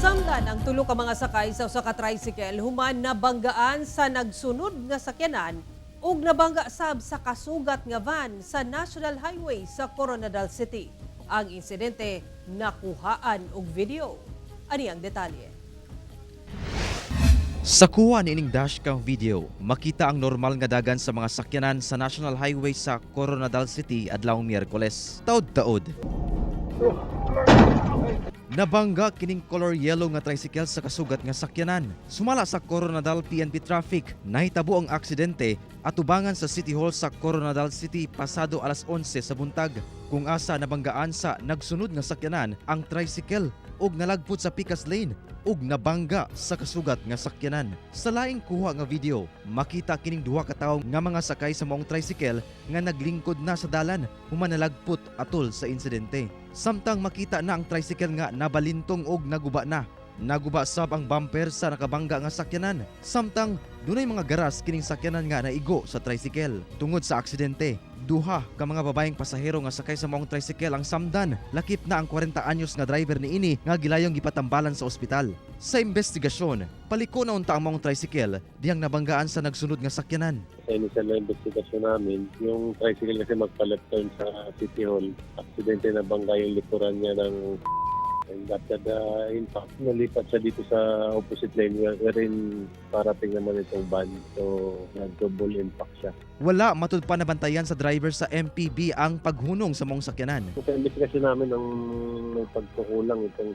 Nasamdan ang tulo ka mga sakay sa usa ka tricycle human nabanggaan sa nagsunod nga sakyanan ug nabangga sab sa kasugat nga van sa National Highway sa Koronadal City. Ang insidente nakuhaan og video. Ani ang detalye. Sa kuha niining dashcam video, makita ang normal nga dagan sa mga sakyanan sa National Highway sa Koronadal City adlawng Miyerkules. Taod-taod. Nabangga kining color yellow nga tricycle sa kasugat nga sakyanan. Sumala sa Koronadal PNP Traffic, nahitabo ang aksidente atubangan sa City Hall sa Koronadal City pasado alas 11 sa buntag. Kung asa nabanggaan sa nagsunod nga sakyanan ang tricycle ug nalagpot sa pikas lane ug nabangga sa kasugat nga sakyanan. Sa laing kuha nga video, makita kining duha ka tawo nga mga sakay sa maong tricycle nga naglingkod na sa dalan human nalagpot atol sa insidente. Samtang makita na ang tricycle nga nabalintong og naguba na. Naguba sab ang bumper sa nakabangga nga sakyanan. Samtang dunay mga garas kining sakyanan nga naigo sa tricycle. Tungod sa aksidente, duha ka mga babaeng pasahero nga sakay sa maong tricycle ang samdan. Lakip na ang 40 anyos nga driver niini nga gilayong gipatambalan sa ospital. Sa investigasyon, paliko na unta ang maong tricycle dihang nabanggaan sa nagsunod nga sakyanan. Sa initial na investigasyon namin, yung tricycle kasi magpa-left turn sa City Hall. Aksidente, na bangga yung likuran niya ng and after the impact, nalipat siya dito sa opposite lane wherein parating naman itong van. So, nag-double impact siya. Wala matud pa nabantayan sa driver sa MPV ang paghunong sa maong sakyanan. Sa investigasyon namin, ang may pagkukulang itong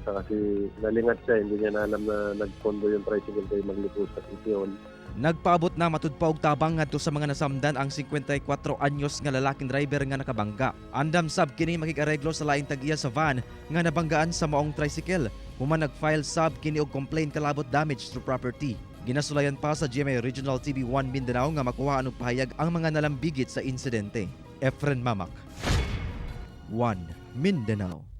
kasi nalingat siya, hindi niya na alam na nagkondo yung tricycle kay magliko sa City Hall. Nagpaabot na matud pa og tabang ngadto sa mga nasamdan ang 54 anyos nga lalaking driver nga nakabangga. Andam sab kini makig-areglo sa laing tag-iya sa van nga nabanggaan sa maong tricycle. Human nag-file sab kini og complaint kalabot damage to property. Ginasulayan pa sa GMA Regional TV 1 Mindanao nga makuhaan og pahayag ang mga nalambigit sa insidente. Efren Mamak, 1 Mindanao.